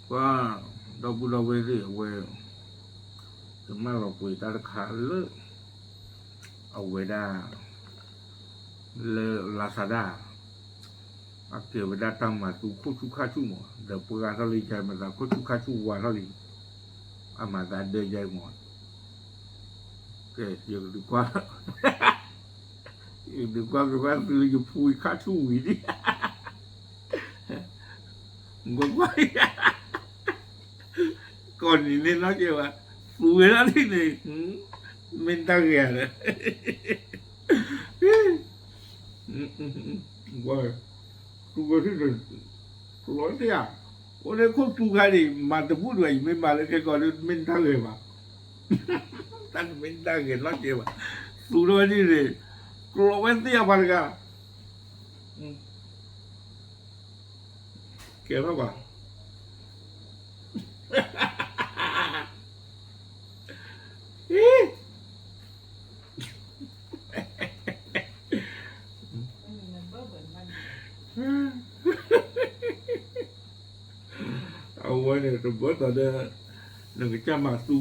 ပှၤ ဒီပုၢ်ဒီဝဲၢ်သ့ၣ် အဝဲ ယမၢလီၤပှ့ၤတၢ်တခါလၢ အဝဲဒၣ် လၢ Lazada အကဲဝဲဒၣ်တၢ်မၤသူခိၣ်ဆူၣ်ခါဆူၣ်မး ဒီးပှၤဂၤထီၣ်လံ ယမၤသးခိၣ်ဆူၣ်ခါဆူၣ်ဝါထီၣ်လံ အမၤသးဒၢယဲမး ကဲ ယကဒုးကွၢ် ယကဒုးကွၢ်က့ၤကွၢ်သုလၢယဖူယခါဆူၣ်ဝံၤဒံး ကွၢ်ကွၢ် ကိးနံၤန့ၣ်နီတကဲဘၣ်, သူဝဲဒၣ်ဒ်န့ၣ်, မ့ၢ်တၢ်ဂ့ၤဧါ, သူဝဲဒၣ်, လီၤတံၢ်ဧါ, အိၣ်လၢခိၣ်သူခါန့ၣ် မၤတဘူၣ်ဒံးဘၣ် ယမ့ၢ်မၤလၢခဲကီးဒ်မ့ၢ်တၢ်ဂ့ၤဘၣ်, တၢ်မ့ၢ်တၢ်ဂ့ၤနီတကဲဘၣ်, သူထီၣ်ဝဲဒ်န့ၣ်, ကျိးဝဲသ့ၣ်အပှၤတဂၤ ကဲထီၣ်ဘၣ်, အဝဲန့ၣ်တဘၣ်သးဒီး နကစၢ်မၤသူ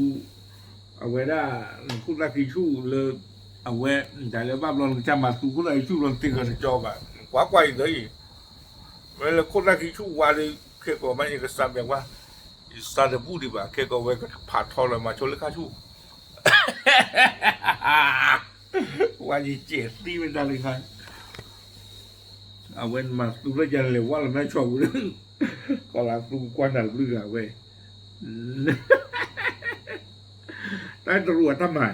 အဝဲဒၣ် နခိၣ်သၣ်ခံဆူၣ်လၢ အဝဲ ဒ်လၢဘၣ်ဘျီနကစၢ်မၤသူခိၣ်သၣ်ခံဆူၣ်လီၤ နသ့ၣ်ဃၢၤတကၠီဘၣ်, ကွၢ်ကွၢ်အံၤသၢအံၤ, ဝဲလၢခိၣ်သၣ်ခံဆူၣ်ဝါဒီး ခဲကိာ်မး ယကစၢ်မ့ၢ်ကွၢ်, ယစၢ်တဘူၣ်ဒံးဘၣ် ခဲကိာ်ဝဲကဖးထီလၢမၤဆိလၢခါဆူၣ် ဝဲယစဲးသံဝဲဒၣ်လၢခါ, အဝဲနမၤသူလၢယလဲၤဝဲလၢမဲဆီးပူၤ, ကီးလၢသူကွၢ်နၤတဘျုးဂၤဝဲ, တၢ်တရူးအတၢ်မၤ,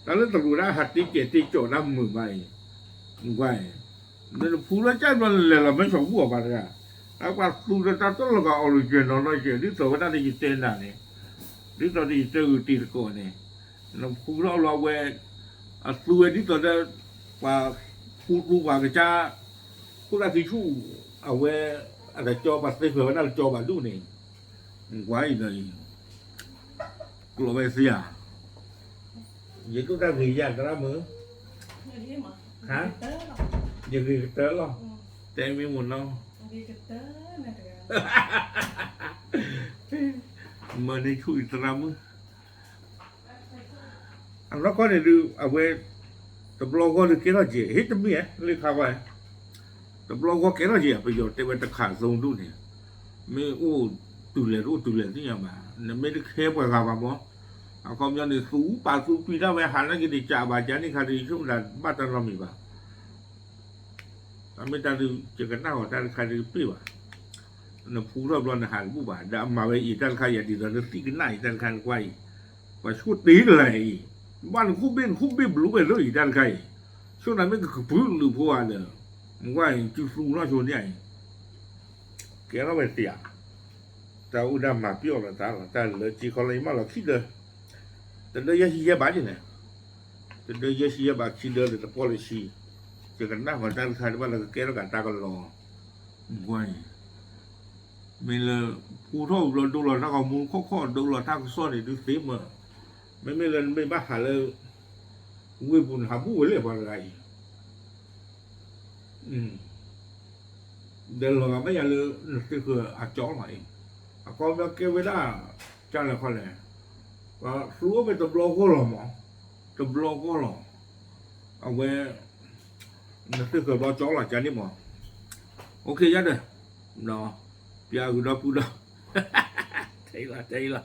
တၢ်လၢတရူးဒၣ်ဟးတ့ကဲးတ့ကၠီးတၢ်မုာ်မးအံၤ, ကွၢ်အံၤ, နနဖူလၢကၢ်ဘျီနလဲၤလီၤမဲဆီးပူၤအီၤဘၣ်တဂၤ, အပှၤသူဒီးတၢ်တလီၤဂာ်အီၤလီၤယဲၤနီၤနီၤယဲၤ ဒ်သိးဝဲဒၣ်ဒီးယတဲနၤန့ၣ်, ဒ်သိးဒီးယတဲဂုာ်တံၤသကိးန့ၣ်, နဖူထီၣ်ဘျီအဝဲ, အသူဝဲဒ်သိးဒီး, ပှၤဖူသူပှၤကစၢ်, ခိၣ်သၣ်ခံဆူၣ်, အဝဲ, အတကၠီပှၤသ့ဃၢၤဝဲဒၣ်တကၠီဘၣ်ဒူၣ်န့ၣ်, ကွၢ်အံၤဒီးအံၤ, ကျိးဝဲသ့ၣ်ဧါ, ယဒိၣ်တၢ်ဂ့ၤယၤသရၣ်မုၣ်, ဟါ, ယဂ့ၤကတၢၢ်လီၤ, တဲမ့ၢ်မုၢ်နီၤ, မၤန့ၢ်ဆူၣ်အံၤသရၣ်မုၣ် အနီၢ်ကီၢ်န့ၣ်ဒုး အဝဲ, တဘျီဂီၢ်ဒုးကဲထီၣ်ကဲး ဟ့ၣ်တမ့ၢ်ဧါ လၢခါဝဲ, တဘျီဂီၢ်ကဲထီၣ်ကဲး ပယီၤတဲဝဲတခးသိဒူၣ်န့ၣ်, မ့ၢ်အိၣ်တုၤလဲၤတအိၣ်တုၤလဲၤသ့ၣ်ညါဘၣ် နမ့ၢ်တခဲပှၤဂၤဘၣ်မး, အခီပညီန့ၣ် သူပာ်သူပျံၤတၢ်ဝဲဟးနာ်က့ၤတကးဘၣ် ကန့ၣ်ခါဒုး ဆိကမိၣ်တၢ်ဘၣ်တၢ်နီတမံၤဘၣ် အမ့ၢ်တၢ်ဒုး ယကနၣ်ဂီၤတၢ်တခါဒုးတပ့ၢ်ဘၣ်, နဖူထီၣ်ဘျီနဟးတဘူၣ်ဘၣ် ဒီးအမၤဝဲအံၤတၢ်တခါအံၤ ဒ်သိးနသံကနၣ်အံၤတၢ်တခါနကွၢ်အံၤ, ပှၤဆိတ့ကလၢၤအံၤ, ဘၣ်နခိၣ်ဘ့ၣ်နခိၣ်ဘ့ၣ်ဘျုးဝဲလၢအံၤတၢ်တခါအံၤ, ဆိနၤမ့ၢ်ကကပုာ်လုးဖိဧါဒီး, နကွၢ်အံၤ စုသူနီၢ်ဆိန့ၣ်အံၤ, ကဲထီၣ်ဝဲသ့ဧါ, တၢ်အိၣ်ဒၣ်မၤပျီၢ်လီၤတၢ်လီၤ တၢ်လၢက့ခီလၢယမၢလီၤခံဒၢ, တဒၢယဲၢ်ဆံယဲၢ်ဘးဒ်န့ၣ် တဒၢယဲၢ်ဆံယဲၢ်ဘးခံဒၢလၢတပီၢ်လၢဆံ, ယကနၣ်ဂီၤတၢ်တခါဒ်ဘၣ်လၢကကဲထီၣ်ကးတၢ်ကလီၤ, ကွၢ်အံၤ, မ့ၢ်လၢ, ဖူထီၣ်ဘျီဒိလီၤတၢ်ဂီၤမူခီၣ်ခီၣ်ဒိလီၤတၢ်ကစီၣ်န့ၣ်ဒုးသ့မး, မ့မ့ၢ်လၢနမ့ၢ်ဘၣ်ဟးလၢ, ဝ့ၢ်ပူၤနဟးဘူၣ်ဝဲလၢပှၤတဂၤအံၤ ဒီးလီၤဂာ်ဘၣ်ယၤလၢနသ့ၣ်ဃၢၤအကၠီလီၤအံၤ, အခီပညီကဲဝဲဒၣ်, ကၢ်လဲၣ်ခီလဲၣ်, သူအိၣ်ဖဲတဘျီဂီၢ်လီၤမး, တဘျီဂီၢ်လီၤ, အဝဲ, နသ့ၣ်ဃၢၤဘျီကၠီလီၤကၢ်န့ၣ်မး, အိၣ်ခ့ယါဒီး, ပျၢ်ဂုၤဒီပုၢ်ဒီ, တဲအံၤလီၤတဲအံၤလီၤ,